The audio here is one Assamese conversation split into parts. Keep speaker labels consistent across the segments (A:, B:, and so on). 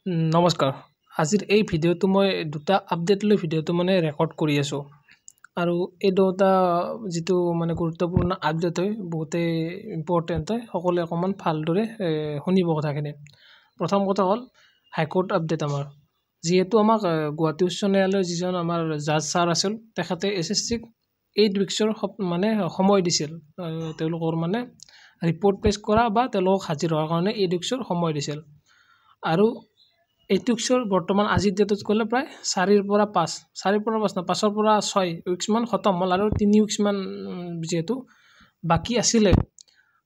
A: নমস্কাৰ। আজিৰ এই ভিডিঅ'টো মই দুটা আপডেট লৈ ভিডিঅ'টো মানে ৰেকৰ্ড কৰি আছোঁ আৰু এই দুটা যিটো মানে গুৰুত্বপূৰ্ণ আপডেট হয়, বহুতেই ইম্পৰ্টেণ্ট হয়। সকলোৱে অকণমান ভালদৰে শুনিব কথাখিনি। প্ৰথম কথা হ'ল হাইকোৰ্ট আপডেট। আমাৰ যিহেতু আমাক গুৱাহাটী উচ্চ ন্যায়ালয়ৰ যিজন আমাৰ জাজ ছাৰ আছিল, তেখেতে এছএছচিক 8 উইকছৰ মানে সময় দিছিল। তেওঁলোকৰ মানে ৰিপৰ্ট পেছ কৰা বা তেওঁলোকক হাজিৰ হোৱাৰ কাৰণে 8 উইকছৰ সময় দিছিল। আৰু 8 উইকছৰ বৰ্তমান আজিৰ ডেটত ক'লে প্ৰায় চাৰিৰ পৰা পাঁচ, চাৰিৰ পৰা পাঁচ নহয়, 5ৰ পৰা 6 উইকছমান খতম হ'ল আৰু 3 উইকছমান যিহেতু বাকী আছিলে।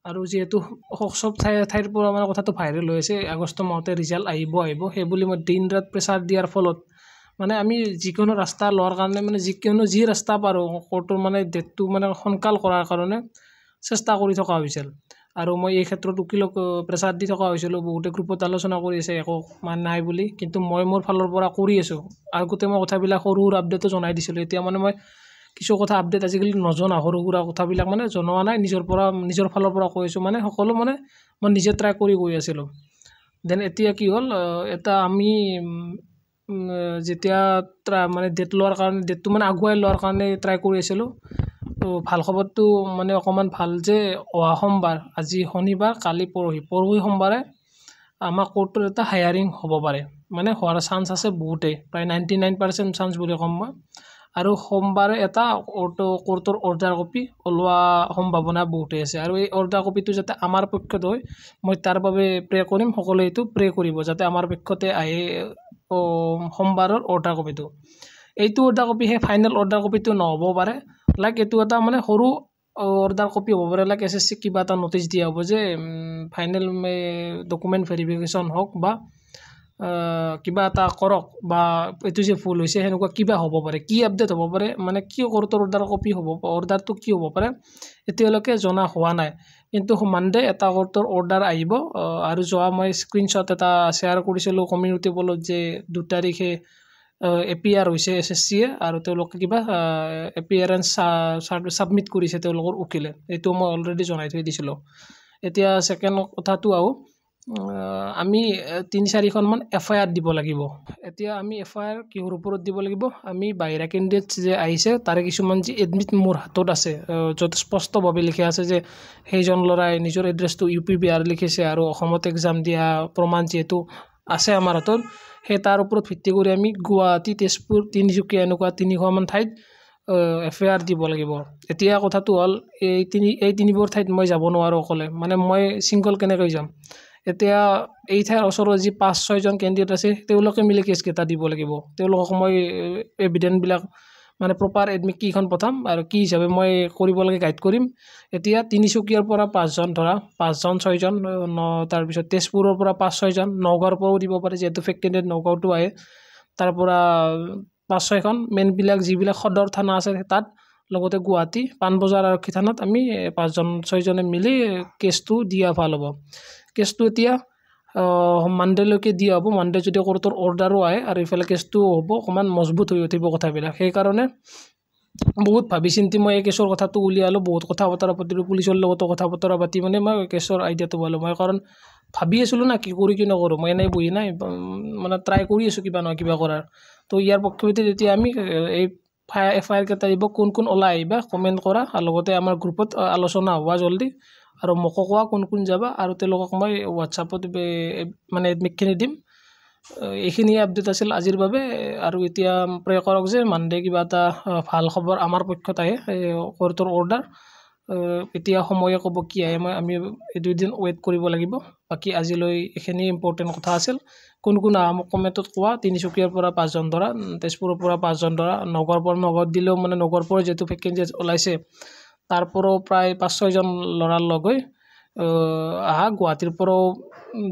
A: আৰু যিহেতু চব ঠাইৰ পৰা মানে কথাটো ভাইৰেল হৈ আছে, আগষ্ট মাহতে ৰিজাল্ট আহিব আহিব, সেইবুলি মই দিন ৰাত প্ৰেছাৰ দিয়াৰ ফলত মানে আমি যিকোনো ৰাস্তা লোৱাৰ কাৰণে, মানে যিকোনো যি ৰাস্তা পাৰোঁ, কোৰ্টৰ মানে ডেটটো মানে সোনকাল কৰাৰ কাৰণে চেষ্টা কৰি থকা হৈছিল। আৰু মই এই ক্ষেত্ৰত উকিলক প্ৰেছাৰ দি থকা হৈছিলোঁ। বহুতে গ্ৰুপত আলোচনা কৰি আছে একো মানে নাই বুলি, কিন্তু মই মোৰ ফালৰ পৰা কৰি আছোঁ। আগতে মই কথাবিলাক সৰু সুৰা আপডেটো জনাই দিছিলোঁ। এতিয়া মানে মই কিছু কথা আপডেট আজিকালি নজনাওঁ, সৰু সুৰা কথাবিলাক মানে জনোৱা নাই। নিজৰ পৰা, নিজৰ ফালৰ পৰা কৈ আছোঁ, মানে সকলো মানে মই নিজে ট্ৰাই কৰি গৈ আছিলোঁ। Then এতিয়া কি হ'ল, এটা আমি যেতিয়া মানে ডেট লোৱাৰ কাৰণে, ডেটটো মানে আগুৱাই লোৱাৰ কাৰণে ট্ৰাই কৰি আছিলোঁ, তো ভাল খবৰটো মানে অকণমান ভাল যে অহা সোমবাৰ, আজি শনিবাৰ, কালি পৰহি, পৰহি সোমবাৰে আমাৰ কোৰ্টৰ এটা হায়াৰিং হ'ব পাৰে, মানে হোৱাৰ চান্স আছে বহুতেই, প্ৰায় 99% চান্স বুলি ক'ম মই। আৰু সোমবাৰে এটা কোৰ্টৰ অৰ্ডাৰ কপি ওলোৱা সম্ভাৱনা বহুতেই আছে। আৰু এই অৰ্ডাৰ কপিটো যাতে আমাৰ পক্ষত হয়, মই তাৰ বাবে প্ৰে কৰিম। সকলোৱে এইটো প্ৰে কৰিব যাতে আমাৰ পক্ষতে আহে সোমবাৰৰ অৰ্ডাৰ কপিটো। এইটো অৰ্ডাৰ কপি সেই ফাইনেল অৰ্ডাৰ কপিটো নহ'ব পাৰে, লাইক এইটো এটা মানে সৰু অৰ্ডাৰ কপি হ'ব পাৰে। লাইক এছএছচি কিবা এটা ন'টিচ দিয়া হ'ব যে ফাইনেল ডকুমেণ্ট ভেৰিফিকেশ্যন হওক বা কিবা এটা কৰক বা এইটো যে ভুল হৈছে, সেনেকুৱা কিবা হ'ব পাৰে। কি আপডেট হ'ব পাৰে, মানে কি কোৰ্টৰ অৰ্ডাৰ কপি হ'ব, অৰ্ডাৰটো কি হ'ব পাৰে, এতিয়ালৈকে জনা হোৱা নাই। কিন্তু মানডে এটা কোৰ্টৰ অৰ্ডাৰ আহিব। আৰু যোৱা মই স্ক্ৰীনশ্বট এটা শ্বেয়াৰ কৰিছিলোঁ কমিউনিটি পলত যে 2 তাৰিখে এপিয়াৰ হৈছে এছএছচিয়ে আৰু তেওঁলোকে কিবা এপিয়াৰেঞ্চ ছাবমিট কৰিছে তেওঁলোকৰ উকিলে। এইটো মই অলৰেডি জনাই থৈ দিছিলোঁ। এতিয়া ছেকেণ্ড কথাটো আহোঁ। আমি তিনি চাৰিখনমান এফআইআৰ দিব লাগিব। এতিয়া আমি এফআইআৰ কিহৰ ওপৰত দিব লাগিব? আমি বাহিৰা কেণ্ডিডেটছ যে আহিছে, তাৰে কিছুমান যি এডমিট মোৰ হাতত আছে, য'ত স্পষ্টভাৱে লিখা আছে যে সেইজন ল'ৰাই নিজৰ এড্ৰেছটো ইউপি, বিহাৰ লিখিছে আৰু অসমত এক্সাম দিয়া প্ৰমাণ যিহেতু আছে আমাৰ হাতত, সেই তাৰ ওপৰত ভিত্তি কৰি আমি গুৱাহাটী, তেজপুৰ, তিনিচুকীয়া এনেকুৱা তিনিখনমান ঠাইত এফআইআৰ দিব লাগিব। এতিয়া কথাটো হ'ল এই তিনিবোৰ ঠাইত মই যাব নোৱাৰোঁ অকলে, মানে মই ছিংগল কেনেকৈ যাম? এতিয়া এই ঠাইৰ ওচৰৰ যি পাঁচ ছয়জন কেণ্ডিডেট আছে, তেওঁলোকে মিলি কেছকেইটা দিব লাগিব। তেওঁলোকক মই এভিডেণ্টবিলাক মানে প্ৰপাৰ এডমিট কেইখন পঠাম আৰু কি হিচাপে মই কৰিব লাগে গাইড কৰিম। এতিয়া তিনিচুকীয়াৰ পৰা পাঁচজন, ধৰা পাঁচজন ছয়জন, ন, তাৰপিছত তেজপুৰৰ পৰা পাঁচ ছয়জন, নগাঁৱৰ পৰাও দিব পাৰে, যিহেতু ফেক কেণ্ডিডেট নগাঁৱতো আহে, তাৰ পৰা পাঁচ ছয়খন, মেইনবিলাক যিবিলাক সদৰ থানা আছে তাত, লগতে গুৱাহাটী পাণবজাৰ আৰক্ষী থানাত আমি পাঁচজন ছয়জনে মিলি কেছটো দিয়া ভাল হ'ব। কেছটো এতিয়া মানডেলৈকে দিয়া হ'ব। মানডে যদি কোৰ্টৰ অৰ্ডাৰো আহে আৰু ইফালে কেছটো হ'ব, অকণমান মজবুত হৈ উঠিব কথাবিলাক। সেইকাৰণে বহুত ভাবি চিন্তি মই এই কেছৰ কথাটো উলিয়ালোঁ। বহুত কথা বতৰা পাতিলোঁ, পুলিচৰ লগতো কথা বতৰা পাতি মানে মই কেছৰ আইডিয়াটো পালোঁ। মই কাৰণ ভাবি আছিলোঁ না, কি কৰোঁ কি নকৰোঁ। মই এনেই বহি নাই, মানে ট্ৰাই কৰি আছোঁ কিবা নহয় কিবা কৰাৰ। তো ইয়াৰ পক্ষপাতি তেতিয়া আমি এই এফআইআৰ কেইটা দিব। কোন কোন ওলাই আহিবা কমেণ্ট কৰা আৰু লগতে আমাৰ গ্ৰুপত আলোচনা হোৱা জল্দি আৰু মোকো কোৱা কোন কোন যাবা আৰু তেওঁলোকক মই হোৱাটছআপত মানে এডমিটখিনি দিম। এইখিনিয়ে আপডেট আছিল আজিৰ বাবে। আৰু এতিয়া প্ৰে কৰক যে মানডে কিবা এটা ভাল খবৰ আমাৰ পক্ষত আহে, কোৰ্টৰ অৰ্ডাৰ। এতিয়া সময়ে ক'ব কি আহে। আমি এই দুদিন ৱেইট কৰিব লাগিব। বাকী আজিলৈ এইখিনি ইম্পৰ্টেণ্ট কথা আছিল। কোন কোন আহা মোক কমেণ্টত কোৱা। তিনিচুকীয়াৰ পৰা পাঁচজন ধৰা, তেজপুৰৰ পৰা পাঁচজন ধৰা, নগাঁৱৰ পৰা, নগাঁৱত দিলেও মানে নগাঁৱৰ পৰা যিহেতু ভেকেঞ্চি ওলাইছে, তাৰ পৰাও প্ৰায় পাঁচ ছয়জন ল'ৰাৰ লগ হৈ আহা। গুৱাহাটীৰ পৰাও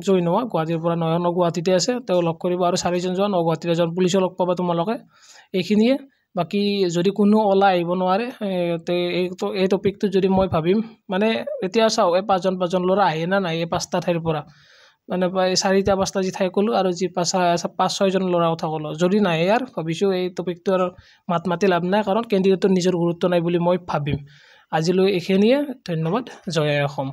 A: জইন হোৱা। গুৱাহাটীৰ পৰা নয়ন গুৱাহাটীতে আছে, তেওঁ লগ কৰিব আৰু চাৰিজন যোৱা। গুৱাহাটীৰ এজন পুলিচো লগ পাবা তোমালোকে। এইখিনিয়ে। বাকী যদি কোনো ওলাই আহিব নোৱাৰে, এই টপিকটো যদি মই ভাবিম, মানে এতিয়া চাওঁ এই পাঁচজন পাঁচজন ল'ৰা আহে নে নাই এই পাঁচটা ঠাইৰ পৰা, মানে প্ৰায় চাৰিটা পাঁচটা যি ঠাই ক'লোঁ আৰু যি পাঁচ পাঁচ ছয়জন ল'ৰাৰ কথা ক'লোঁ, যদি নাহে আৰু ভাবিছোঁ এই টপিকটো আৰু মাত মাতি লাভ নাই, কাৰণ কেণ্ডিডেটৰ নিজৰ গুৰুত্ব নাই বুলি মই ভাবিম। আজিলৈ এইখিনিয়ে। ধন্যবাদ। জয় আই অসম।